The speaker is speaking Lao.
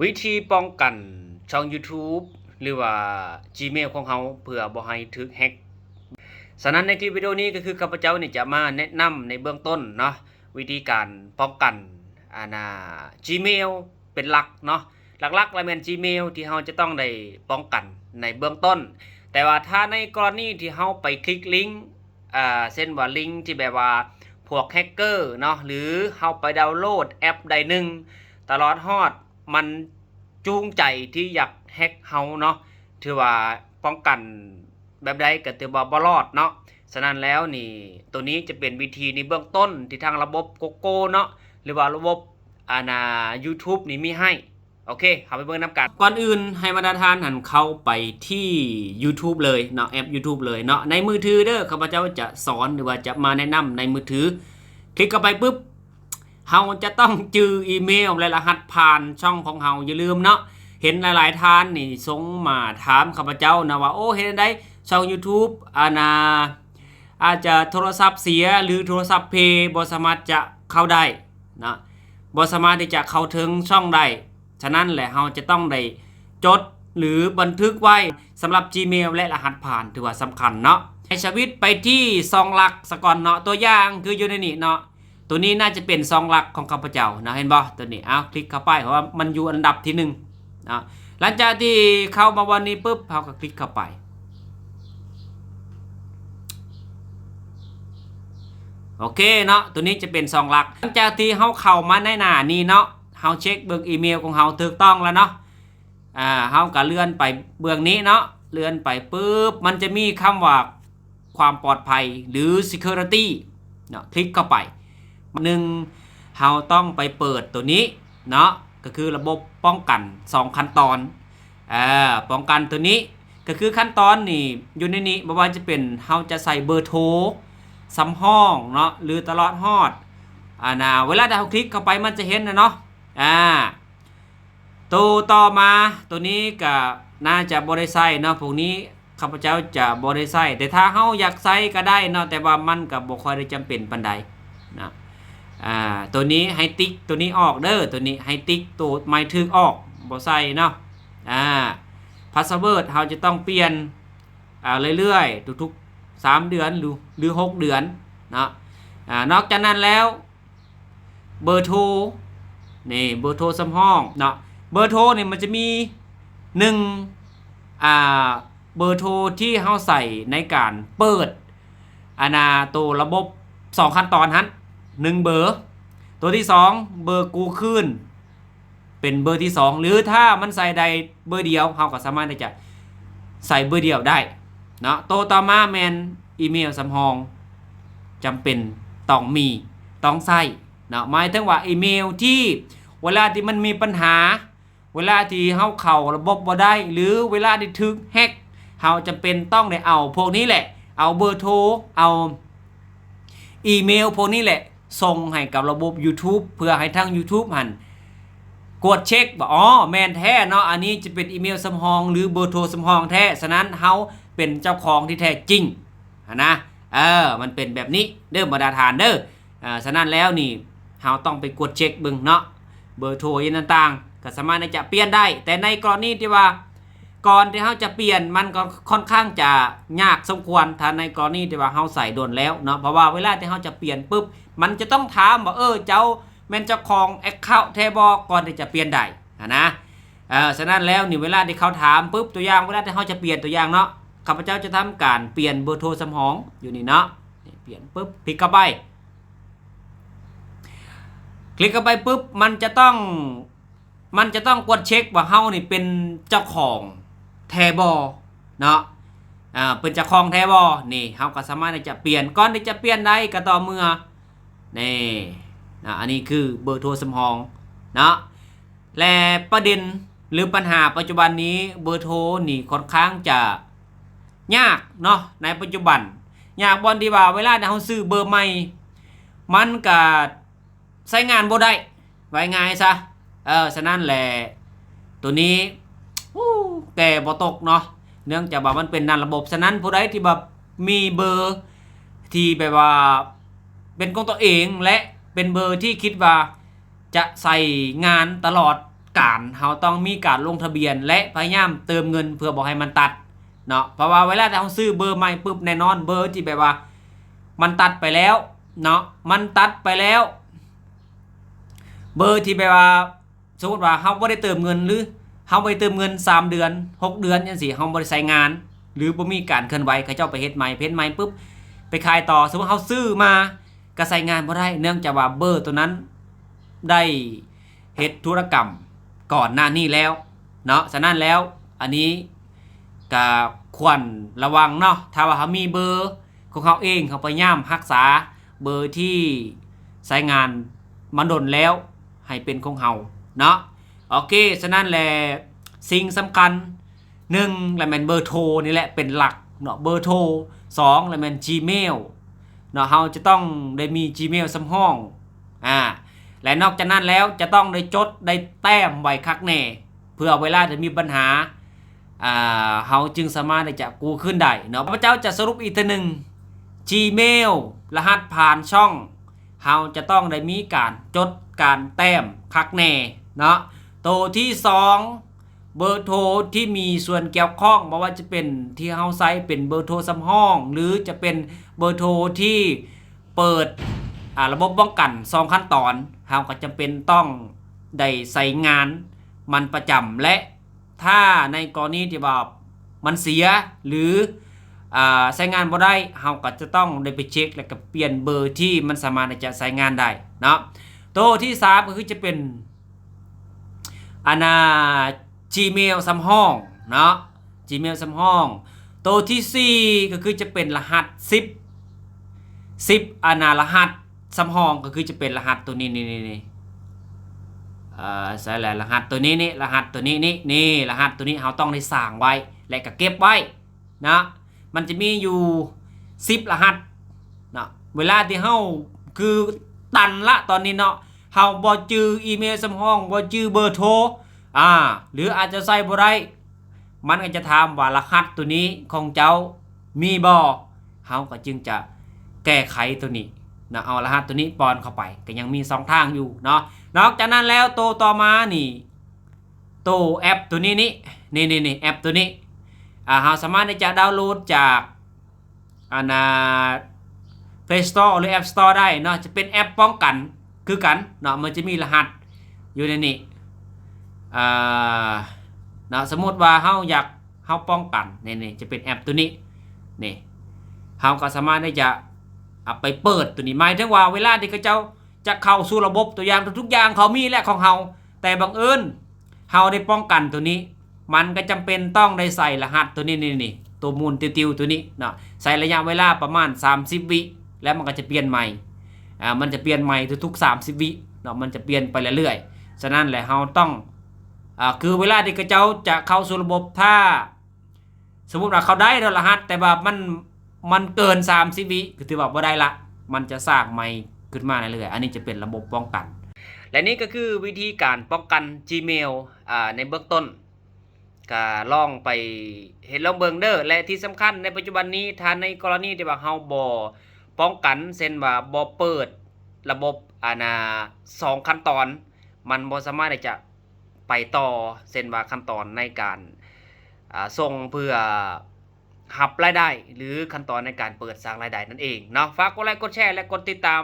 ວິທີປ້ອງກັນຊ່ອງ YouTube ຫຼືວ່າ Gmail ຂອງເຮົາເພື່ອບໍ່ໃຫ້ຖືກແຮັກ. ສະນັ້ນໃນຄລິບວິດີໂອນີ້ກໍຄືຂ້າພະເຈົ້ານີ້ຈະມາແນະນຳໃນເບື້ອງຕົ້ນເນາະ ວິທີການປ້ອງກັນ ອັນນ່າ Gmail ເປັນຫຼັກເນາະ. ຫຼັກໆແລ້ວແມ່ນ Gmail ທີ່ເຮົາຈະຕ້ອງໄດ້ປ້ອງກັນໃນເບື້ອງຕົ້ນ. ແຕ່ວ່າຖ້າໃນກໍລະນີທີ່ເຮົາໄປຄລິກລິງ ອ່າ ເຊັ່ນວ່າລິງທີ່ແບບວ່າພວກແຮັກເກີເນາະ ຫຼືເຮົາໄປດາວໂຫຼດແອັບໃດໜຶ່ງ ຕະຫຼອດຮອດມັນຈູງໃຈທີ່ຢາກແຮັກເຮົາເນາະ ຖືວ່າປ້ອງກັນແບບໃດກໍຖືວ່າບໍ່ລອດເນາະ. ສະນັ້ນແລ້ວນີ້ ໂຕນີ້ຈະເປັນວິທີໃນເບື້ອງຕົ້ນທີ່ທາງລະບົບ Google ເນາະ ຫຼືວ່າລະບົບ ອັນນ່າ YouTube ນີ້ມີໃຫ້. ໂອເຄ ເຮົາໄປເບິ່ງນຳກັນ. ກ່ອນອື່ນໃຫ້ບັນດາທ່ານຫັ້ນເຂົ້າໄປທີ່ YouTube ເລີຍເນາະ ແອັບ YouTube ເລີຍເນາະ ໃນມືຖືເດີ. ຂ້າພະເຈົ້າຈະສອນ ຫຼືວ່າຈະມາແນະນຳໃນມືຖື. ຄລິກເຂົ້າໄປປຶບ ເຮົາຈະຕ້ອງຈື່ອີເມວ ແລະ ລະຫັດຜ່ານຊ່ອງຂອງເຮົາ. ຢ່າລືມເນາະ ເຫັນຫຼາຍໆທ່ານນີ້ສົ່ງມາຖາມຂ້າພະເຈົ້ານະວ່າ ໂອ້ ເຮັດຈັ່ງໃດຊ່ອງ YouTube ອັນນ່າ ອາດຈະໂທລະສັບເສຍ ຫຼື ໂທລະສັບເພ ບໍ່ສາມາດຈະເຂົ້າໄດ້ເນາະ ບໍ່ສາມາດທີ່ຈະເຂົ້າເຖິງຊ່ອງໄດ້. ສະນັ້ນແຫຼະ ເຮົາຈະຕ້ອງໄດ້ຈົດ ຫຼື ບັນທຶກໄວ້ສຳລັບ Gmail ແລະ ລະຫັດຜ່ານ ຖືວ່າສຳຄັນເນາະ. ໃຫ້ສະວິດໄປທີ່ຊ່ອງຫຼັກສາກ່ອນເນາະ. ຕົວຢ່າງຄືຢູ່ໃນນີ້ເນາະ ໂຕນີ້ໜ້າຈະເປັນຊ່ອງຫຼັກຂອງຂ້າພະເຈົ້າເນາະ ເຫັນບໍ່? ໂຕນີ້ ເອົາ ຄລິກເຂົ້າໄປ ເພາະວ່າມັນຢູ່ອັນດັບທີໜຶ່ງເນາະ. ຫຼັງຈາກທີ່ເຂົ້າມາບ່ອນນີ້ປຶບ ເຮົາກໍຄລິກເຂົ້າໄປ. ໂອເຄເນາະ ໂຕນີ້ຈະເປັນຊ່ອງຫຼັກ. ຫຼັງຈາກທີ່ເຮົາເຂົ້າມາໃນໜ້ານີ້ເນາະ ເຮົາເຊັກເບິ່ງອີເມວຂອງເຮົາຖືກຕ້ອງແລ້ວເນາະ. ອ່າ ເຮົາກໍເລື່ອນໄປເບື້ອງນີ້ເນາະ ເລື່ອນໄປປຶບ ມັນຈະມີຄຳວ່າຄວາມປອດໄພ ຫຼື security ເນາະ ຄລິກເຂົ້າໄປ. ໜຶ່ງ ເຮົາຕ້ອງໄປເປີດໂຕນີ້ເນາະ ກໍຄືລະບົບປ້ອງກັນສອງຂັ້ນຕອນ. ເອີ ປ້ອງກັນໂຕນີ້ ກໍຄືຂັ້ນຕອນນີ້ ຢູ່ໃນນີ້ ບໍ່ວ່າຈະເປັນເຮົາຈະໃສ່ເບີໂທສຳຮອງເນາະ ຫຼື ຕະຫຼອດຮອດ ອັນນ່າ ເວລາທີ່ເຮົາຄລິກເຂົ້າໄປ ມັນຈະເຫັນນະເນາະ. ອ່າ ໂຕຕໍ່ມາ ໂຕນີ້ກະໜ້າຈະບໍ່ໄດ້ໃຊ້ເນາະ ພວກນີ້ຂ້າພະເຈົ້າຈະບໍ່ໄດ້ໃຊ້ ແຕ່ຖ້າເຮົາຢາກໃຊ້ກະໄດ້ເນາະ ແຕ່ວ່າມັນກະບໍ່ຄ່ອຍໄດ້ຈຳເປັນປານໃດນະ. ອ່າ ໂຕນີ້ໃຫ້ຕິກໂຕນີ້ອອກເດີ ໂຕນີ້ໃຫ້ຕິກໂຕໝາຍຖືກອອກ ບໍ່ໃສ່ເນາະ. ອ່າ password ເຮົາຈະຕ້ອງປ່ຽນ ອ່າ ເລື້ອຍໆ ທຸກໆສາມເດືອນ ຫຼື ຫຼື ຫົກເດືອນເນາະ. ອ່າ ນອກຈາກນັ້ນແລ້ວ ເບີໂທ ນີ້ ເບີໂທສຳຮອງເນາະ ເບີໂທນີ້ມັນຈະມີ ໜຶ່ງ ອ່າ ເບີໂທທີ່ເຮົາໃຊ້ໃນການເປີດ ອັນນ່າ ໂຕລະບົບສອງຂັ້ນຕອນຫັ້ນ ໜຶ່ງເບີ. ໂຕທີສອງ ເບີກູ້ຄືນ ເປັນເບີທີສອງ ຫຼື ຖ້າມັນໃສ່ໄດ້ເບີດຽວ ເຮົາກໍສາມາດທີ່ຈະໃສ່ເບີດຽວໄດ້ເນາະ. ໂຕຕໍ່ມາແມ່ນອີເມວສຳຮອງ ຈຳເປັນຕ້ອງມີ ຕ້ອງໃຊ້ເນາະ ໝາຍເຖິງວ່າອີເມວທີ່ເວລາທີ່ມັນມີບັນຫາ ເວລາທີ່ເຮົາເຂົ້າລະບົບບໍ່ໄດ້ ຫຼື ເວລາທີ່ຖືກແຮັກ ເຮົາຈຳເປັນຕ້ອງໄດ້ເອົາພວກນີ້ແຫຼະ ເອົາເບີໂທ ເອົາອີເມວພວກນີ້ແຫຼະ ສົ່ງໃຫ້ກັບລະບົບ YouTube ເພື່ອໃຫ້ທາງ YouTube ຫັ້ນກວດເຊັກວ່າ ອໍ ແມ່ນແທ້ເນາະ ອັນນີ້ຈະເປັນອີເມວສຳຮອງ ຫຼື ເບີໂທສຳຮອງແທ້ ສະນັ້ນເຮົາເປັນເຈົ້າຂອງທີ່ແທ້ຈິງຫັ້ນນະ. ເອີ ມັນເປັນແບບນີ້ເດີ ບັນດາທ່ານເດີ. ອ່າ ສະນັ້ນແລ້ວນີ້ ເຮົາຕ້ອງໄປກວດເຊັກເບິ່ງເນາະ ເບີໂທອີ່ຫຍັງຕ່າງໆ ກໍສາມາດທີ່ຈະປ່ຽນໄດ້ ແຕ່ໃນກໍລະນີທີ່ວ່າ ກ່ອນທີ່ເຮົາຈະປ່ຽນ ມັນກໍຄ່ອນຂ້າງຈະຍາກສົມຄວນ ຖ້າໃນກໍລະນີທີ່ວ່າເຮົາໃຊ້ດົນແລ້ວເນາະ ເພາະວ່າເວລາທີ່ເຮົາຈະປ່ຽນປຶບ ມັນຈະຕ້ອງຖາມວ່າ ເອີ ເຈົ້າແມ່ນເຈົ້າຂອງ account ແທ້ບໍ່ ກ່ອນທີ່ຈະປ່ຽນໄດ້ຫັ້ນນະ. ເອີ ສະນັ້ນແລ້ວນີ້ ເວລາທີ່ເຂົາຖາມປຶບ ຕົວຢ່າງ ເວລາທີ່ເຮົາຈະປ່ຽນ ຕົວຢ່າງເນາະ ຂ້າພະເຈົ້າຈະທຳການປ່ຽນເບີໂທສຳຮອງຢູ່ນີ້ເນາະ ນີ້ ປ່ຽນປຶບ ຄລິກເຂົ້າໄປ ຄລິກເຂົ້າໄປປຶບ ມັນຈະຕ້ອງ ມັນຈະຕ້ອງກວດເຊັກວ່າເຮົານີ້ເປັນເຈົ້າຂອງແທ້ບໍ່ເນາະ ອ່າ ເປັນເຈົ້າຂອງແທ້ບໍ່. ນີ້ ເຮົາກໍສາມາດທີ່ຈະປ່ຽນ ກ່ອນທີ່ຈະປ່ຽນໄດ້ກໍຕໍ່ເມື່ອ ນີ້ນະ ອັນນີ້ຄືເບີໂທສຳຮອງເນາະ ແລະ ປະເດັນ ຫຼື ບັນຫາປັດຈຸບັນນີ້ ເບີໂທນີ້ຄ່ອນຂ້າງຈະຍາກເນາະ ໃນປັດຈຸບັນ ຍາກບ່ອນທີ່ວ່າເວລາທີ່ເຮົາຊື້ເບີໃໝ່ ມັນກະໃຊ້ງານບໍ່ໄດ້ ວ່າງ່າຍຊະ. ເອີ ສະນັ້ນແຫຼະ ໂຕນີ້ ໂອ້ ແກ້ບໍ່ຕົກເນາະ ເນື່ອງຈາກວ່າມັນເປັນໜ້າລະບົບ. ສະນັ້ນ ຜູ້ໃດທີ່ແບບມີເບີທີ່ແບບວ່າເປັນຂອງຕົວເອງ ແລະ ເປັນເບີທີ່ຄິດວ່າຈະໃຊ້ງານຕະຫຼອດ ການ ເຮົາຕ້ອງມີການລົງທະບຽນ ແລະ ພະຍາຍາມເຕີມເງິນເພື່ອບໍ່ໃຫ້ມັນຕັດເນາະ. ເພາະວ່າເວລາທີ່ເຮົາຊື້ເບີໃໝ່ປຶບ ແນ່ນອນເບີທີ່ແບບວ່າມັນຕັດໄປແລ້ວເນາະ ມັນຕັດໄປແລ້ວ ເບີທີ່ແບບວ່າ ສົມມຸດວ່າເຮົາບໍ່ໄດ້ເຕີມເງິນ ຫຼື ເຮົາບໍ່ໄດ້ເຕີມເງິນສາມເດືອນ ຫົກເດືອນຈັ່ງຊີ້ ເຮົາບໍ່ໄດ້ໃຊ້ງານ ຫຼື ບໍ່ມີການເຄື່ອນໄຫວ ເຂົາເຈົ້າໄປເຮັດໃໝ່ ເຮັດໃໝ່ປຶບ ໄປຂາຍຕໍ່. ສົມມຸດເຮົາຊື້ມາ ກໍໃຊ້ງານບໍ່ໄດ້ ເນື່ອງຈາກວ່າເບີໂຕນັ້ນໄດ້ເຮັດທຸລະກຳກ່ອນໜ້ານີ້ແລ້ວເນາະ. ສະນັ້ນແລ້ວ ອັນນີ້ກໍຄວນລະວັງເນາະ ຖ້າວ່າເຮົາມີເບີຂອງເຮົາເອງ ເຮົາພະຍາຍາມຮັກສາເບີທີ່ໃຊ້ງານມາດົນແລ້ວໃຫ້ເປັນຂອງເຮົາເນາະ. ໂອເຄ ສະນັ້ນແຫຼະ ສິ່ງສຳຄັນ ໜຶ່ງລະແມ່ນເບີໂທນີ້ແຫຼະເປັນຫຼັກເນາະ ເບີໂທ. ສອງລະແມ່ນ Gmail ເນາະ ເຮົາຈະຕ້ອງໄດ້ມີ Gmail ສຳຮອງ ອາ ແລະ ນອກຈາກນັ້ນແລ້ວ ຈະຕ້ອງໄດ້ຈົດໄດ້ແຕ້ມໄວ້ຄັກແນ່ ເພື່ອເວລາທີ່ມີບັນຫາ ອາ ເຮົາຈຶ່ງສາມາດທີ່ຈະກູ້ຄືນໄດ້ເນາະ. ຂ້າພະເຈົ້າຈະສະຫຼຸບອີກເທື່ອໜຶ່ງ Gmail ລະຫັດຜ່ານຊ່ອງ ເຮົາຈະຕ້ອງໄດ້ມີການຈົດການແຕ້ມຄັກແນ່ເນາະ. ໂຕທີສອງ ເບີໂທທີ່ມີສ່ວນກ່ຽວຂ້ອງ ບໍ່ວ່າຈະເປັນທີ່ເຮົາໃຊ້ເປັນເບີໂທສຳຮອງ ຫຼື ຈະເປັນເບີໂທທີ່ເປີດ ອາ ລະບົບປ້ອງກັນສອງຂັ້ນຕອນ ເຮົາກໍຈຳເປັນຕ້ອງໄດ້ໃຊ້ງານມັນປະຈຳ ແລະ ຖ້າໃນກໍລະນີທີ່ວ່າມັນເສຍ ຫຼື ອາ ໃຊ້ງານບໍ່ໄດ້ ເຮົາກໍຈະຕ້ອງໄດ້ໄປເຊັກ ແລະ ກໍປ່ຽນເບີທີ່ມັນສາມາດທີ່ຈະໃຊ້ງານໄດ້ເນາະ. ໂຕທີສາມ ກໍຄືຈະເປັນ ອັນນ່າ Gmail ສຳຮອງເນາະ Gmail ສຳຮອງ. ໂຕທີສີ່ ກໍຄືຈະເປັນລະຫັດສິບ ສິບ ອັນນ່າ ລະຫັດສຳຮອງ ກໍຄືຈະເປັນລະຫັດໂຕນີ້ ນີ້ ນີ້ ນີ້ ເອີ ໃສ່ແຫຼະ ລະຫັດໂຕນີ້ນີ້ ລະຫັດໂຕນີ້ນີ້ ນີ້ ລະຫັດໂຕນີ້ເຮົາຕ້ອງໄດ້ສ້າງໄວ້ ແລະ ກໍເກັບໄວ້ເນາະ. ມັນຈະມີຢູ່ສິບລະຫັດເນາະ. ເວລາທີ່ເຮົາ ຄືຕັນລະຕອນນີ້ເນາະ ເຮົາບໍ່ຈື່ອີເມວສຳຮອງ ບໍ່ຈື່ເບີໂທ ອາ ຫຼື ອາດຈະໃສ່ບໍ່ໄດ້ ມັນກໍຈະຖາມວ່າລະຫັດໂຕນີ້ຂອງເຈົ້າມີບໍ່? ເຮົາກໍຈຶ່ງຈະແກ້ໄຂໂຕນີ້ເນາະ ເອົາລະຫັດໂຕນີ້ປ້ອນເຂົ້າໄປ ກໍຍັງມີຊ່ອງທາງຢູ່ເນາະ. ນອກຈາກນັ້ນແລ້ວ ໂຕຕໍ່ມານີ້ ໂຕແອັບໂຕນີ້ນີ້ ນີ້ໆໆ ແອັບໂຕນີ້ ອາ ເຮົາສາມາດທີ່ຈະດາວໂຫຼດຈາກ ອັນນ່າ Play Store ຫຼື App Store ໄດ້ເນາະ ຈະເປັນແອັບປ້ອງກັນຄືກັນເນາະ ມັນຈະມີລະຫັດຢູ່ໃນນີ້ ອາ ເນາະ. ສົມມຸດວ່າເຮົາຢາກ ເຮົາປ້ອງກັນ ນີ້ໆ ຈະເປັນແອັບໂຕນີ້ ນີ້ ເຮົາກໍສາມາດທີ່ຈະເອົາໄປເປີດໂຕນີ້ ໝາຍເຖິງວ່າເວລາທີ່ເຂົາເຈົ້າຈະເຂົ້າສູ່ລະບົບ ຕົວຢ່າງທຸກໆຢ່າງເຂົາມີແຫຼະຂອງເຮົາ ແຕ່ບັງເອີນເຮົາໄດ້ປ້ອງກັນໂຕນີ້ ມັນກໍຈຳເປັນຕ້ອງໄດ້ໃສ່ລະຫັດໂຕນີ້ ນີ້ໆ ໂຕໝູນຕິວໆໂຕນີ້ເນາະ ໃຊ້ໄລຍະເວລາປະມານສາມສິບວິ ແລ້ວມັນກໍຈະປ່ຽນໃໝ່ ອາ ມັນຈະປ່ຽນໃໝ່ທຸກໆສາມສິບວິເນາະ ມັນຈະປ່ຽນໄປເລື້ອຍໆ. ສະນັ້ນແຫຼະ ເຮົາຕ້ອງ ອາ ຄືເວລາທີ່ເຂົາເຈົ້າຈະເຂົ້າສູ່ລະບົບ ຖ້າ ສົມມຸດວ່າເຂົາໄດ້ແລ້ວລະຫັດ ແຕ່ວ່າມັນ ມັນເກີນສາມສິບວິ ກໍຖືວ່າບໍ່ໄດ້ລະ ມັນຈະສ້າງໃໝ່ຂຶ້ນມາເລື້ອຍໆ. ອັນນີ້ຈະເປັນລະບົບປ້ອງກັນ ແລະ ນີ້ກໍຄືວິທີການປ້ອງກັນ Gmail ອາ ໃນເບື້ອງຕົ້ນ ກໍລອງໄປເຮັດລອງເບິ່ງເດີ້. ແລະ ທີ່ສຳຄັນໃນປັດຈຸບັນນີ້ ຖ້າໃນກໍລະນີທີ່ວ່າເຮົາບໍ່ປ້ອງກັນ ເຊັ່ນວ່າບໍ່ເປີດລະບົບ ອັນນ່າ ສອງຂັ້ນຕອນ ມັນບໍ່ສາມາດທີ່ຈະ ໄປຕໍ່ ເຊັ່ນວ່າຂັ້ນຕອນໃນການ ອາ ສົ່ງເພື່ອຮັບລາຍໄດ້ ຫຼື ຂັ້ນຕອນໃນການເປີດສ້າງລາຍໄດ້ນັ້ນເອງເນາະ. ຝາກກົດໄລກົດແຊ ແລະ ກົດຕິດຕາມ